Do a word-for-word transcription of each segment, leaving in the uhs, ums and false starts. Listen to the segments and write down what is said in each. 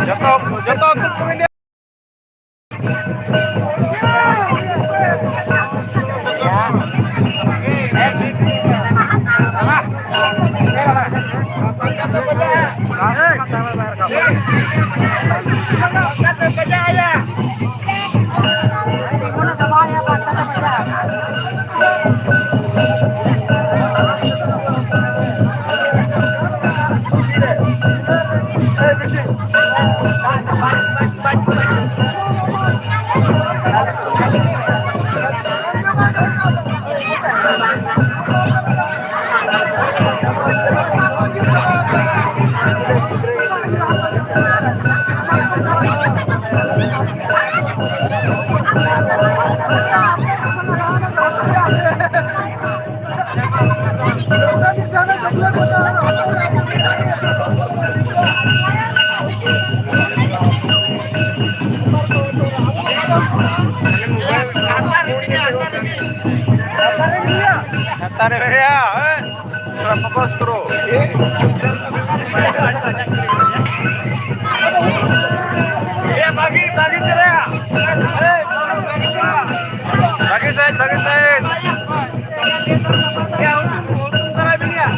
ᱡᱚᱛᱚ, ᱡᱚᱛᱚ ᱟᱹᱛᱩ ᱠᱚ ᱢᱮᱱᱟ᱾ ᱞᱟᱛᱟᱨ ᱨᱮ ᱢᱮᱱᱟᱭᱟ, ᱦᱮᱸ᱾ ᱛᱷᱚᱲᱟ focus ᱠᱚᱨᱚ᱾ ᱮ, ᱵᱷᱟᱜᱤ, ᱵᱷᱟᱜᱤ ᱪᱮᱦᱨᱟ᱾ ᱮ, ᱵᱷᱟᱜᱤ ᱪᱮᱦᱨᱟ᱾ ᱵᱷᱟᱜᱤ side, ᱵᱷᱟᱜᱤ side᱾ ᱮ, ᱦᱩᱛᱩᱢ, ᱦᱩᱛᱩᱢ ᱫᱟᱨᱟᱭ ᱵᱤᱱ ᱭᱟ᱾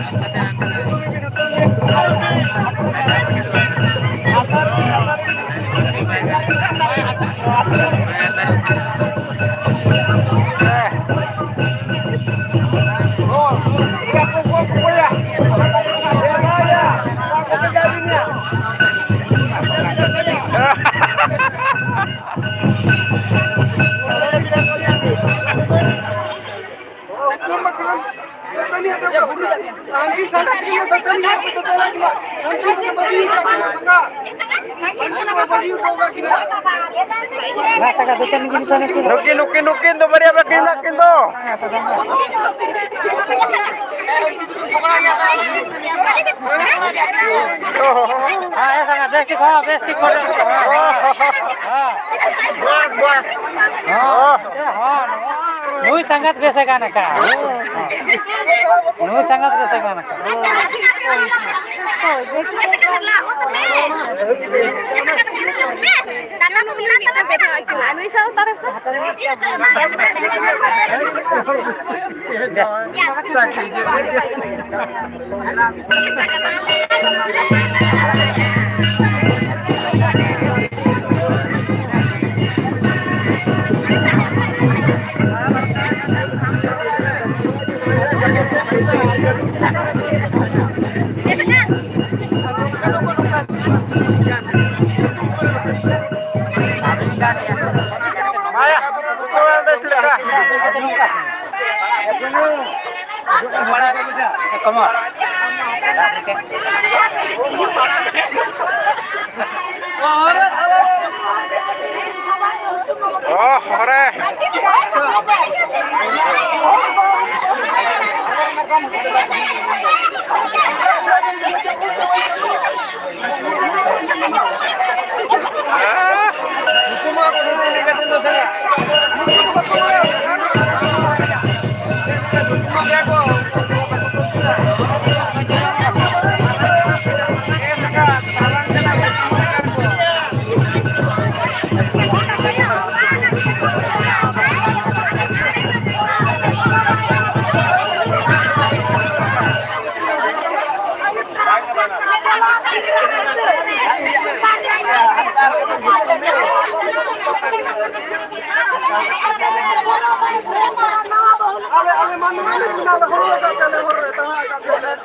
ᱱᱩᱠᱤᱱ, ᱱᱩᱠᱤᱱ, ᱱᱩᱠᱤᱱ ᱫᱚ ᱵᱟᱨᱭᱟ ᱵᱟᱹᱠᱤ ᱢᱮᱱᱟᱜ ᱠᱤᱱ ᱫᱚ᱾ ᱦᱮᱸ, ᱦᱮᱸ, ᱥᱟᱸᱜᱟᱛ, ᱵᱮᱥ ᱴᱷᱤᱠ, ᱦᱚᱸ, ᱵᱮᱥ ᱴᱷᱤᱠ ᱯᱷᱳᱴᱳ᱾ ᱦᱮᱸ, ᱦᱮᱸ᱾ ᱵᱟᱥ, ᱵᱟᱥ᱾ ᱦᱮᱸ, ᱦᱮᱸ, ᱱᱩᱭ ᱥᱟᱸᱜᱟᱛ ᱵᱮᱥ ᱟᱠᱟᱱ ᱟᱠᱟ᱾ ᱱᱩᱭ ᱥᱟᱸᱜᱟᱛ ᱠᱚ ᱥᱟᱸᱜᱟᱛ ᱟᱠᱟᱱᱟ᱾ ᱱᱩᱭ ᱥᱟᱶ ᱛᱟᱨᱟ ᱥᱮ᱾ ᱚ, ᱦᱚᱨᱮ᱾ ᱟᱞᱮ, ᱟᱞᱮ ᱢᱟᱹᱱᱢᱤ ᱞᱮ ᱵᱮᱱᱟᱣ ᱫᱟ, ᱦᱚᱲ ᱞᱮᱠᱟ ᱛᱮ ᱟᱞᱮ ᱦᱚᱲ ᱨᱮ ᱛᱟᱦᱮᱸ ᱟᱠᱟᱫ ᱞᱮᱭᱟ᱾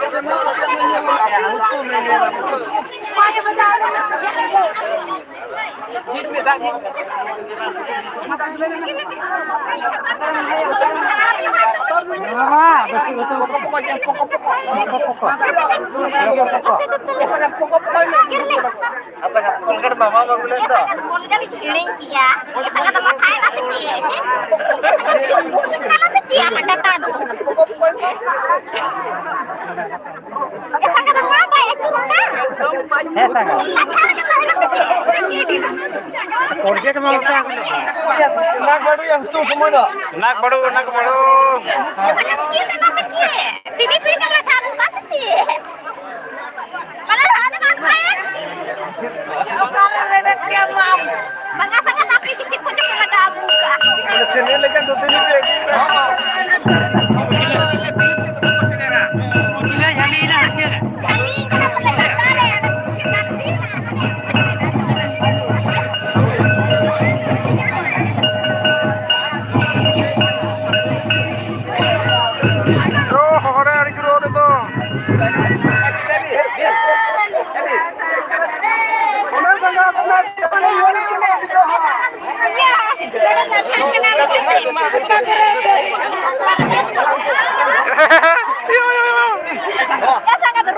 ᱦᱤᱲᱤᱧ ᱠᱮᱜᱼᱟ᱾ ᱮᱥᱟ ᱠᱟᱛᱮ ᱢᱟᱠᱷᱟᱭ ᱱᱟᱥᱮ ᱪᱮᱫ? ᱮᱥᱟ ᱠᱟᱛᱮ ᱢᱟᱠᱷᱟᱭ ᱱᱟᱥᱮ ᱪᱮᱫ? ᱮᱥᱟ ᱠᱟᱛᱮ ᱢᱟ ᱵᱟᱭ ᱟᱹᱪᱩᱨ ᱠᱟᱱ᱾ ᱦᱮᱸ, ᱥᱟᱸᱜᱟ᱾ ᱞᱟᱴᱷᱟ ᱨᱮᱜᱮ ᱛᱟᱦᱮᱱᱟ ᱥᱮ ᱪᱮᱫ? ᱴᱟᱨᱜᱮᱴ ᱢᱟ ᱵᱟᱯᱮ ᱟᱹᱜᱩ ᱞᱮᱫᱟ᱾ ᱱᱟᱜ ᱵᱟᱹᱲᱩ ᱭᱟ, ᱦᱩᱛᱩᱢ ᱥᱚᱢᱚᱭ ᱫᱚ᱾ ᱱᱟᱜ ᱵᱟᱹᱲᱩ, ᱱᱟᱜ ᱵᱟᱹᱲᱩ᱾ ᱮᱥᱟ ᱠᱟᱛᱮ ᱪᱮᱫ ᱱᱟᱥᱮ ᱪᱮᱫ?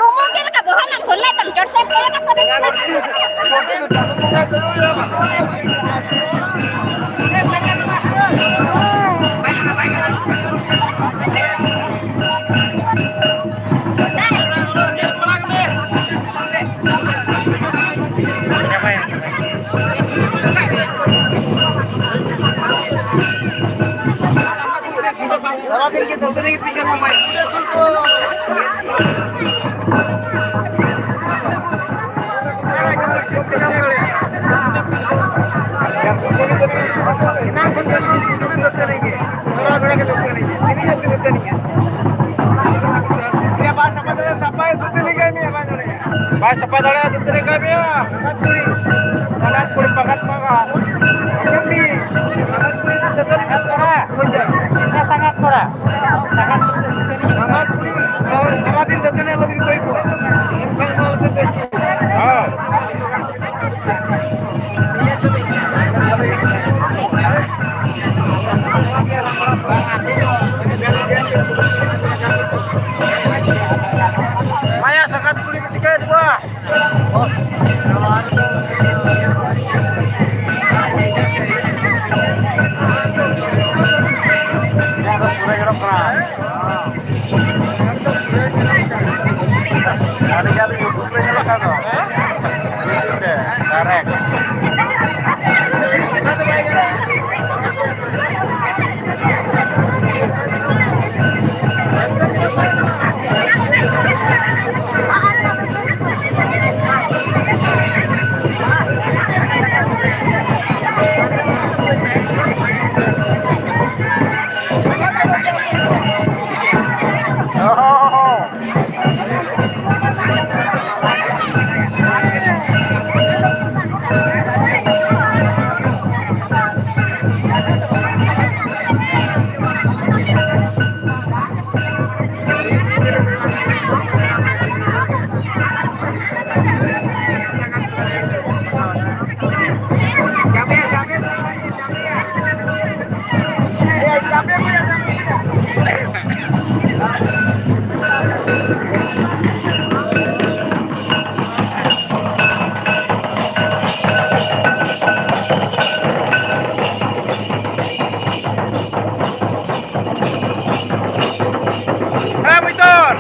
ᱨᱩᱢᱩ ᱪᱮᱫ ᱞᱮᱠᱟ ᱵᱚᱦᱚᱜ ᱨᱮᱱᱟᱜ ᱜᱚᱞᱟ ᱛᱟᱢ ᱡᱚᱴ ᱥᱮᱫ ᱠᱚ ᱞᱮᱠᱟ ᱠᱚ ᱨᱮ᱾ ᱥᱟᱨᱟᱫᱤᱱ ᱜᱮ ᱫᱟᱹᱛᱟᱹᱱᱤ ᱜᱮ ᱯᱤᱪᱷᱟᱹ ᱢᱟ ᱵᱟᱭ᱾ ᱮᱱᱟᱝ ᱠᱷᱚᱱ ᱜᱮ ᱫᱟᱹᱛᱟᱹᱱᱤ ᱜᱮ᱾ ᱛᱷᱚᱲᱟ ᱛᱷᱚᱲᱟ ᱜᱮ ᱫᱟᱹᱛᱟᱹᱱᱤ ᱜᱮ᱾ ᱛᱤᱱᱟᱹᱜ ᱮᱢ ᱫᱟᱹᱛᱟᱹᱱᱤᱜᱼᱟ? ᱮᱭᱟ, ᱵᱟᱭ ᱥᱟᱯᱷᱟ ᱫᱟᱲᱮᱭᱟᱜᱼᱟ, ᱥᱟᱯᱷᱟᱭ ᱫᱟᱲᱮᱭᱟᱜᱼᱟ, ᱫᱟᱹᱛᱟᱹᱱᱤ ᱠᱟᱭ ᱢᱮ᱾ ᱯᱟᱜᱟᱛ ᱠᱩᱲᱤ, ᱯᱟᱜᱟᱛ ᱠᱩᱲᱤ, ᱯᱟᱜᱟᱛ ᱯᱟᱜᱟᱛ᱾ ᱟᱸᱡᱚᱢ ᱵᱤᱱ, ᱯᱟᱜᱟᱛ ᱠᱩᱲᱤ ᱫᱚ ᱫᱟᱹᱛᱟᱹᱱᱤ ᱯᱟᱜᱟᱛ ᱠᱚᱲᱟ᱾ ᱵᱩᱡᱷᱟᱹᱣ? ᱥᱟᱸᱜᱟᱛ ᱠᱚᱲᱟ᱾ ᱥᱟᱸᱜᱟᱛ ᱠᱩᱲᱤ, ᱥᱟᱨᱟ ᱫᱤᱱ ᱫᱟᱹᱛᱟᱹᱱᱤ ᱟᱞᱚ ᱵᱤᱱ ᱠᱚᱭ ᱠᱚᱣᱟ᱾ ᱮᱱᱠᱷᱟᱱ ᱱᱚᱣᱟ ᱫᱚ ᱦᱳᱭ᱾ ᱢᱟᱭᱟ ᱥᱟᱸᱜᱟᱛ ᱠᱩᱲᱤ ᱠᱚ ᱪᱤᱠᱟᱹᱭᱮᱫ ᱠᱚᱣᱟ? ᱟᱹᱰᱤ ᱜᱟᱱ YouTube ᱨᱮ ᱧᱮᱞᱚᱜ ᱠᱟᱱ ᱫᱚ᱾ YouTube ᱨᱮ, direct᱾ ᱦᱮᱸ, ᱵᱚᱭᱛᱚᱨ᱾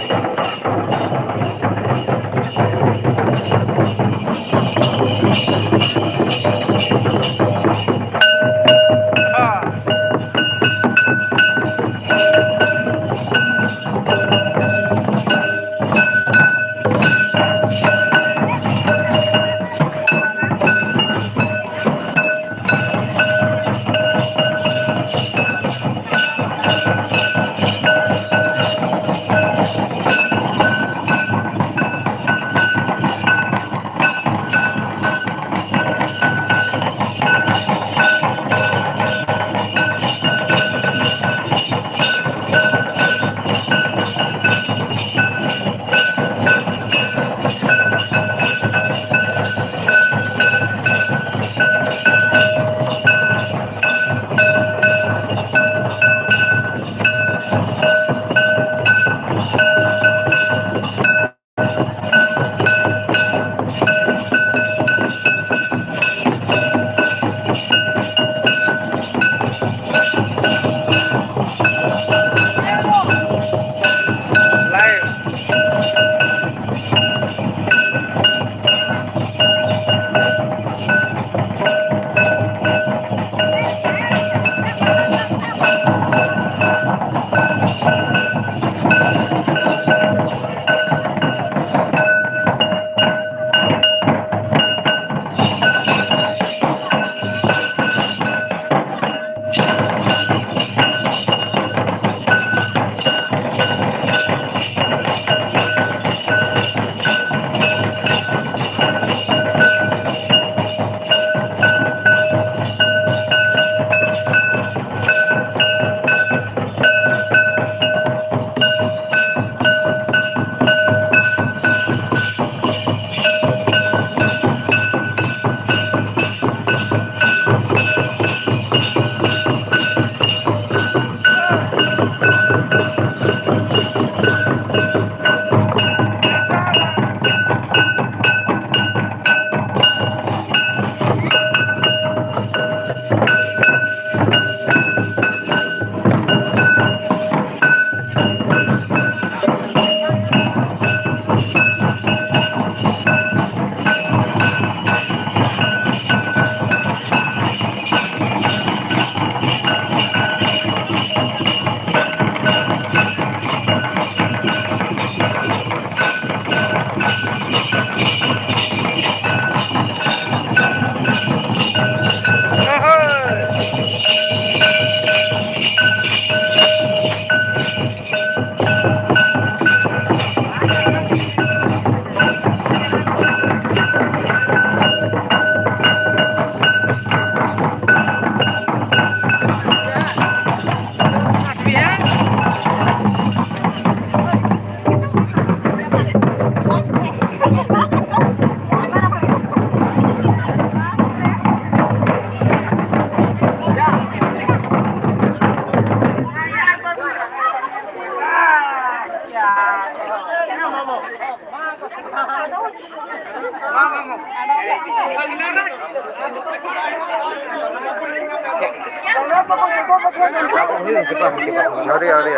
ᱟᱹᱣᱨᱤ, ᱟᱹᱣᱨᱤ᱾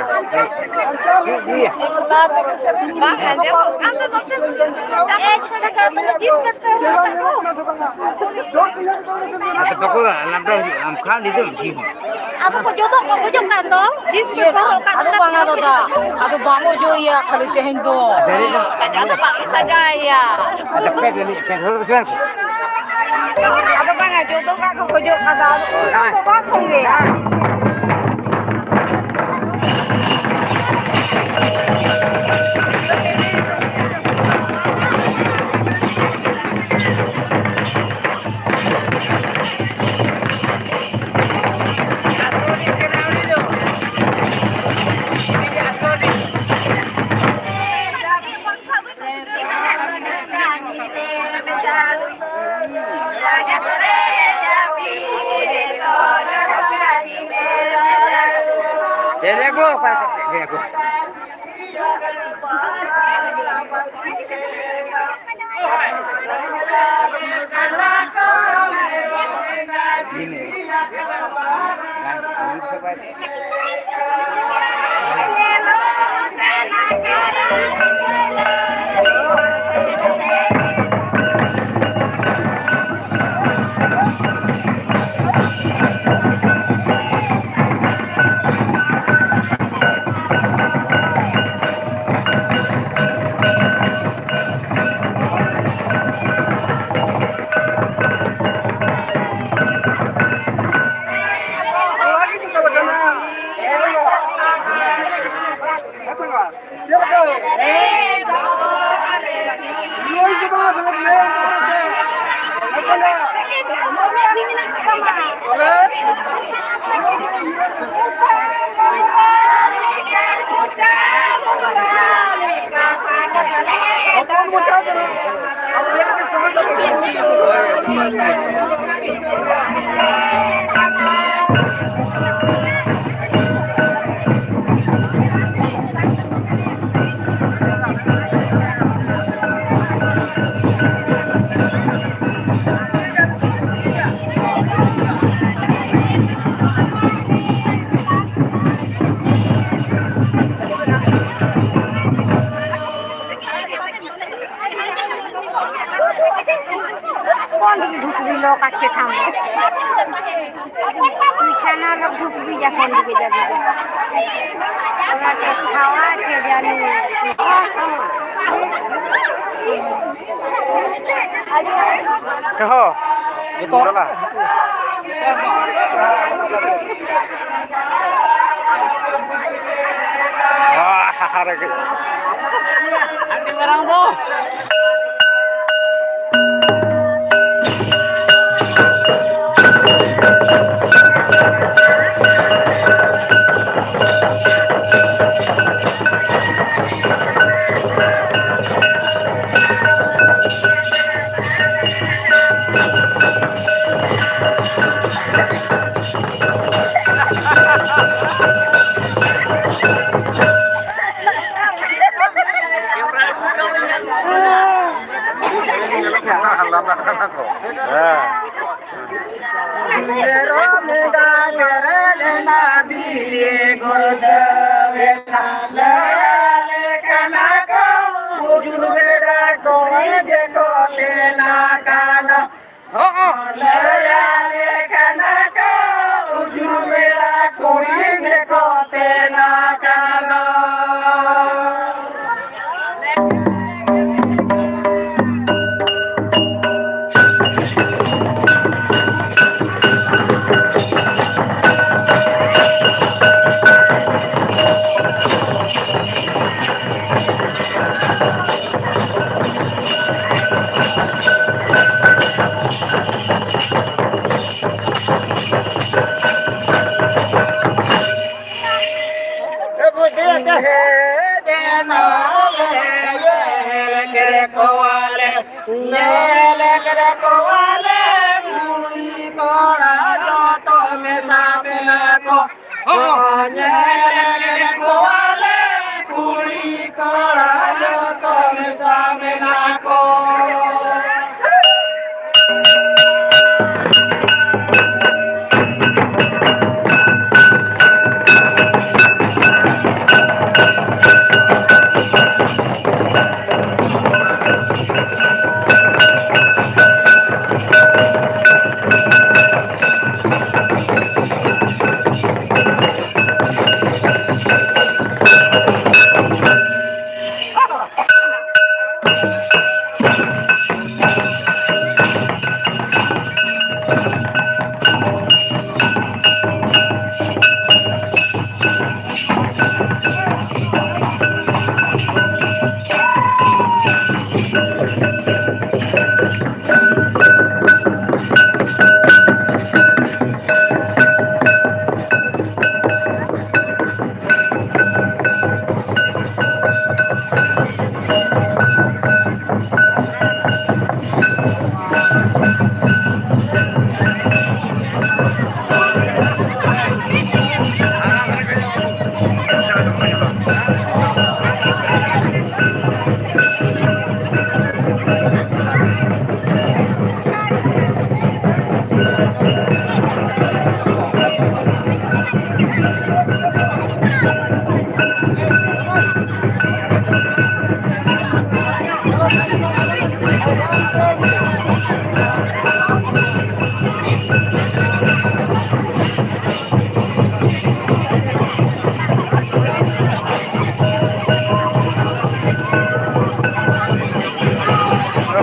ᱵᱟᱝ ᱟᱸᱡᱚᱢᱚᱜ ᱠᱟᱱ ᱫᱚ ᱱᱚᱛᱮ᱾ ᱮ, ᱪᱷᱟᱲᱟ ᱠᱟᱜ ᱢᱮ, ᱡᱤᱥ ᱠᱟᱴ ᱯᱮ ᱦᱚᱲ ᱥᱟᱵ ᱠᱚ᱾ ᱟᱪᱪᱷᱟ, ᱵᱟᱠᱚ ᱞᱟᱜᱟᱣ ᱦᱤᱡᱩᱜᱼᱟ, ᱟᱢ ᱠᱷᱟᱱ ᱦᱤᱡᱩᱜ ᱢᱮ, ᱡᱤᱵᱚᱱ᱾ ᱟᱫᱚ ᱠᱚ ᱡᱚᱫᱚᱜ ᱠᱚ ᱠᱷᱚᱡᱚᱜ ᱠᱟᱱ ᱫᱚ, ᱡᱤᱥ ᱠᱚ ᱦᱚᱨᱚᱜ ᱠᱟᱜ ᱟᱫᱚ ᱠᱷᱟᱱ ᱵᱟᱝᱟ ᱫᱚ ᱫᱟᱫᱟ, ᱟᱫᱚ ᱵᱟᱢ ᱚᱡᱚᱜ ᱮᱭᱟ ᱠᱷᱟᱹᱞᱤ ᱛᱮᱦᱮᱧ ᱫᱚ᱾ ᱥᱟᱡᱟᱣ ᱫᱚ ᱵᱟᱝ ᱥᱟᱡᱟᱣ ᱮᱭᱟ᱾ ᱟᱫᱚ ᱯᱮ ᱜᱮᱞᱤᱧ, ᱯᱮ ᱜᱮᱞᱤᱧ ᱥᱮᱱ ᱠᱚ᱾ ᱟᱫᱚ ᱵᱟᱝᱟ, ᱡᱚᱫᱚᱜ ᱠᱟᱜ ᱠᱚ ᱠᱷᱚᱡᱚᱜ ᱠᱟᱱ ᱫᱚ, ᱟᱫᱚ ᱩᱱᱠᱩ ᱫᱚ ᱵᱟᱝ ᱥᱚᱸᱜᱮᱭᱟ᱾ ᱪᱮᱫ ᱞᱮᱠᱚ? ᱚᱠᱟ ᱞᱮᱠᱟ ᱪᱮᱫ ᱞᱮᱠᱚ? কোন দিকে ঢুকবি লোক আছে থামবে। বিছানা লোক ঢুকবি যখন দিকে যাবি। ওরা তো খাওয়া আছে জানি। ᱠᱮᱦᱚ? ᱡᱚᱛᱚ ᱦᱚᱲ? ᱟᱦᱟ, ᱦᱟᱦᱟ ᱨᱮᱜᱮ᱾ ᱟᱹᱰᱤ ᱢᱟᱨᱟᱝ ᱫᱚ᱾ ᱞᱟᱸᱫᱟ ᱠᱟᱱᱟ ᱠᱚ᱾ ᱦᱮᱸ᱾ ᱢᱮᱨᱚᱢ ᱮᱸᱜᱟ ᱵᱮᱨᱮᱞ ᱮᱱᱟ, ᱵᱤᱞᱤ ᱜᱩᱲᱫᱟᱹᱣ ᱮᱱᱟ, ᱞᱟᱹᱭ ᱟᱞᱮ ᱠᱟᱱᱟ᱾ ᱠᱚᱣᱟᱞᱮ, ᱧᱮᱞ ᱠᱮᱫ ᱠᱚᱣᱟᱞᱮ, ᱠᱩᱲᱤ ᱠᱚᱲᱟ ᱡᱚᱛᱚ ᱢᱮᱥᱟ ᱢᱮᱱᱟᱜ ᱠᱚ᱾ ᱧᱮᱞ ᱠᱮᱫ ᱠᱚᱣᱟᱞᱮ, ᱠᱩᱲᱤ ᱠᱚᱲᱟ ᱡᱚᱛᱚ ᱢᱮᱥᱟ ᱢᱮᱱᱟᱜ ᱠᱚ᱾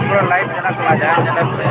ᱯᱩᱨᱟᱹ ᱞᱟᱭᱤᱵᱷ ᱪᱟᱞᱟᱜ ᱠᱟᱱᱟ, ᱡᱟᱦᱟᱸᱭ ᱧᱮᱞᱮᱫ ᱯᱮ᱾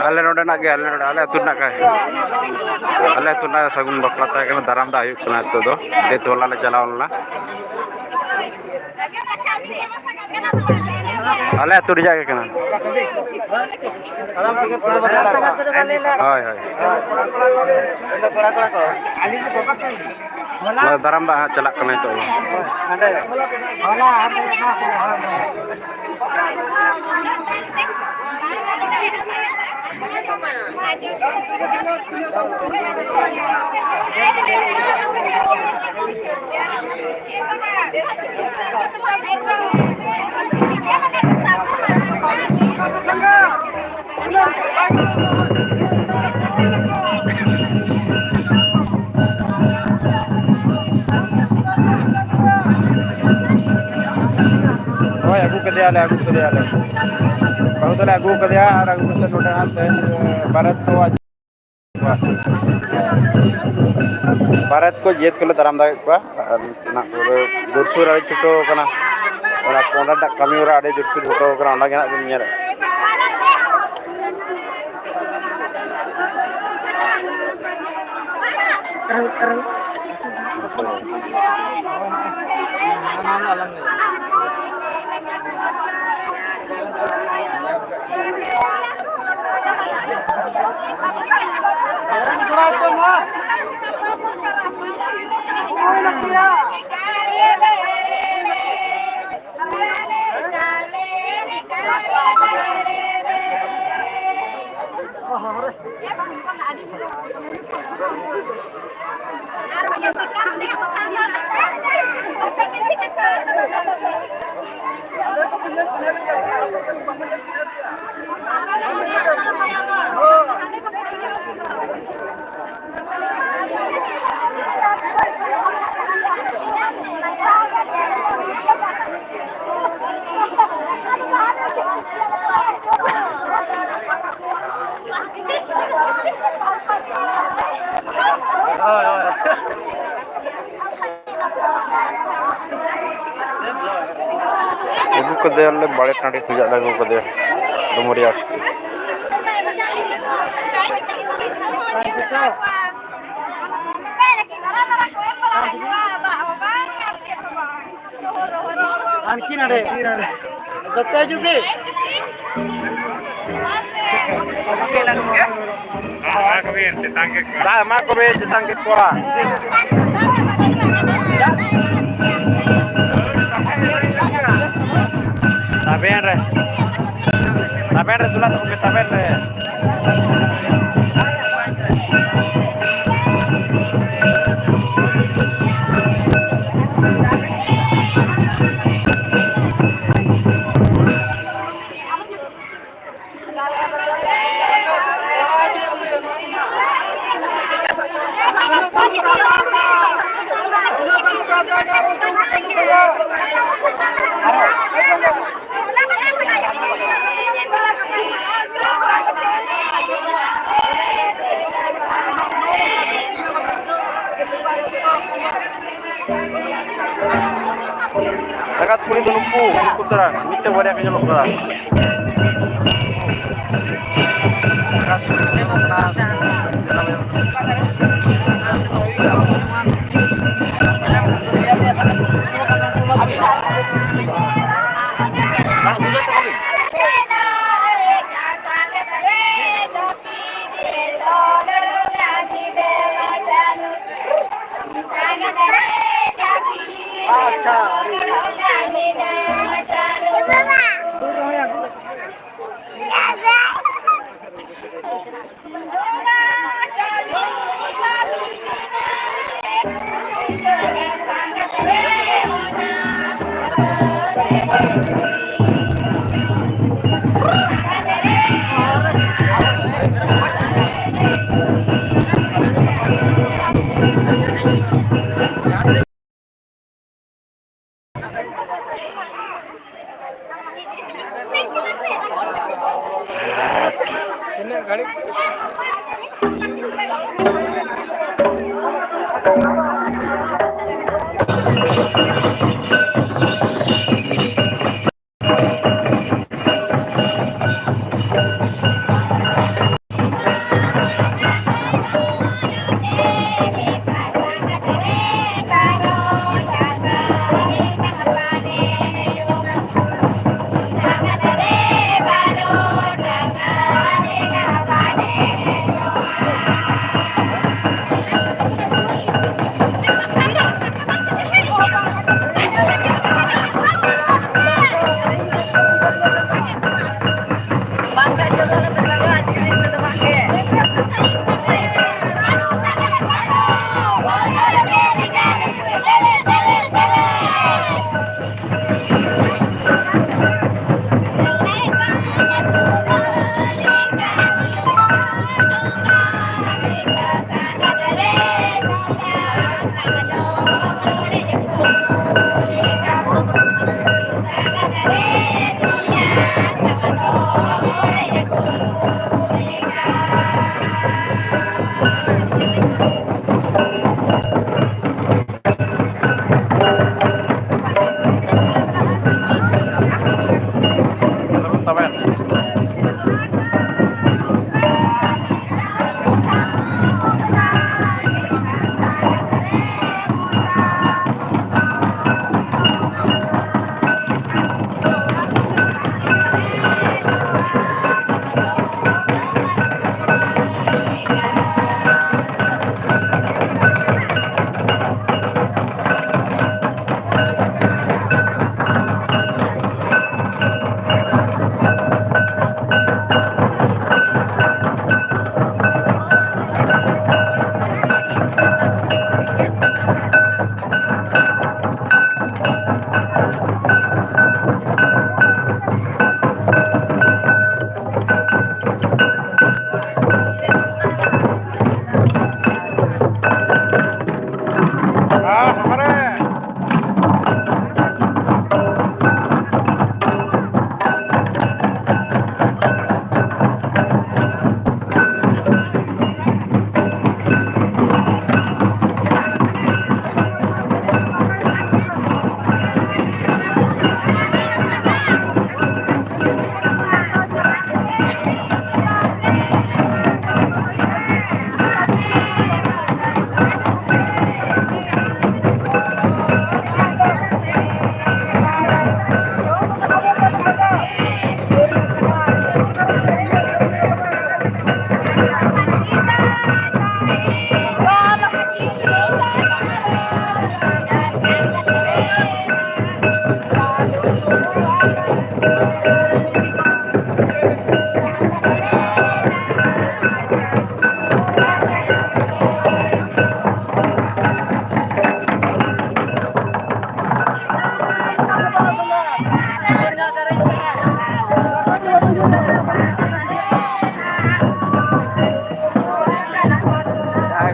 ᱟᱞᱮ ᱱᱚᱰᱮᱱᱟᱜ ᱜᱮ, ᱟᱞᱮ ᱱᱚᱰᱮ, ᱟᱞᱮ ᱟᱹᱛᱩ ᱨᱮᱱᱟᱜ ᱜᱮ, ᱟᱞᱮ ᱟᱹᱛᱩ ᱨᱮᱱᱟᱜ ᱥᱟᱹᱜᱩᱱ ᱵᱟᱯᱞᱟ ᱛᱟᱦᱮᱸ ᱠᱟᱱᱟ, ᱫᱟᱨᱟᱢ ᱫᱟᱜ ᱦᱩᱭᱩᱜ ᱠᱟᱱᱟ ᱱᱤᱛᱚᱜ ᱫᱚ᱾ ᱡᱮᱦᱮᱛᱩ ᱦᱚᱞᱟ ᱞᱮ ᱪᱟᱞᱟᱣ ᱞᱮᱱᱟ᱾ ᱟᱞᱮ ᱟᱹᱛᱩ ᱨᱮᱭᱟᱜ ᱜᱮ ᱠᱟᱱᱟ᱾ ᱦᱳᱭ, ᱦᱳᱭ᱾ ᱱᱚᱣᱟ ᱫᱟᱨᱟᱢ ᱫᱟᱜ ᱦᱟᱸᱜ ᱪᱟᱞᱟᱜ ᱠᱟᱱᱟ ᱱᱤᱛᱚᱜ ᱫᱚ᱾ ᱦᱳᱭ, ᱟᱹᱜᱩ ᱠᱮᱫᱮᱭᱟᱞᱮ, ᱟᱹᱜᱩ ᱠᱮᱫᱮᱭᱟᱞᱮ᱾ ᱵᱟᱹᱦᱩ ᱫᱚᱞᱮ ᱟᱹᱜᱩ ᱠᱟᱫᱮᱭᱟ ᱟᱨ ᱟᱹᱜᱩ ᱠᱟᱛᱮ ᱱᱚᱰᱮ ᱦᱟᱸᱜ ᱛᱮᱦᱮᱧ ᱵᱟᱨᱮᱛ ᱠᱚ ᱵᱟᱨᱮᱛ ᱠᱚ ᱡᱟᱹᱛ ᱠᱚᱞᱮ ᱫᱟᱨᱟᱢ ᱫᱟᱣᱮᱫ ᱠᱚᱣᱟ᱾ ᱟᱨ ᱱᱟᱜ ᱯᱩᱨᱟᱹ ᱡᱳᱨᱥᱳᱨ ᱟᱹᱰᱤ ᱪᱷᱩᱴᱟᱹᱣ ᱠᱟᱱᱟ᱾ ᱚᱱᱟ ᱠᱚᱸᱰᱟ ᱨᱮᱱᱟᱜ ᱠᱟᱹᱢᱤ ᱦᱚᱨᱟ ᱟᱹᱰᱤ ᱡᱳᱨᱥᱳᱨ ᱪᱷᱩᱴᱟᱹᱣ ᱠᱟᱱᱟ, ᱚᱱᱟ ᱜᱮ ᱱᱟᱜ ᱵᱤᱱ ᱧᱮᱞᱮᱫ᱾ ᱟᱹᱜᱩ ᱠᱟᱫᱮᱭᱟᱞᱮ ᱵᱟᱲᱮ ᱴᱟᱺᱰᱤ ᱠᱷᱚᱱᱟᱜ ᱞᱮ ᱟᱹᱜᱩ ᱠᱟᱫᱮᱭᱟ ᱰᱩᱢᱩᱨᱤᱭᱟ᱾ ᱟᱨ ᱠᱤ ᱱᱟᱰᱮ? ᱡᱚᱛᱚ ᱦᱤᱡᱩᱜ ᱯᱮ᱾ ᱫᱟᱜ ᱮᱢᱟ ᱠᱚᱵᱮᱱ, ᱪᱮᱛᱟᱱ ᱜᱮ ᱠᱚᱲᱟ᱾ ᱛᱟᱵᱮᱱ ᱨᱮ, ᱛᱟᱵᱮᱱ ᱨᱮ ᱫᱩᱞᱟ ᱛᱟᱵᱚᱱ ᱯᱮ, ᱛᱟᱵᱮᱱ ᱨᱮ᱾ ᱮᱸᱜᱟᱛ ᱠᱩᱲᱤ ᱫᱚ ᱱᱩᱠᱩ, ᱱᱩᱠᱩ ᱛᱟᱨᱟ, ᱢᱤᱫᱴᱮᱱ ᱵᱟᱨᱭᱟ ᱠᱚ ᱧᱮᱞᱚᱜ ᱠᱟᱱᱟ᱾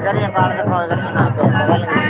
ᱜᱟᱹᱰᱤ ᱦᱟᱛᱟᱣ ᱠᱟᱛᱮ ᱦᱳᱭ ᱜᱟᱹᱰᱤ ᱦᱟᱛᱟᱣ ᱠᱟᱛᱮ ᱢᱳᱵᱟᱭᱤᱞ ᱞᱟᱹᱜᱤᱫ᱾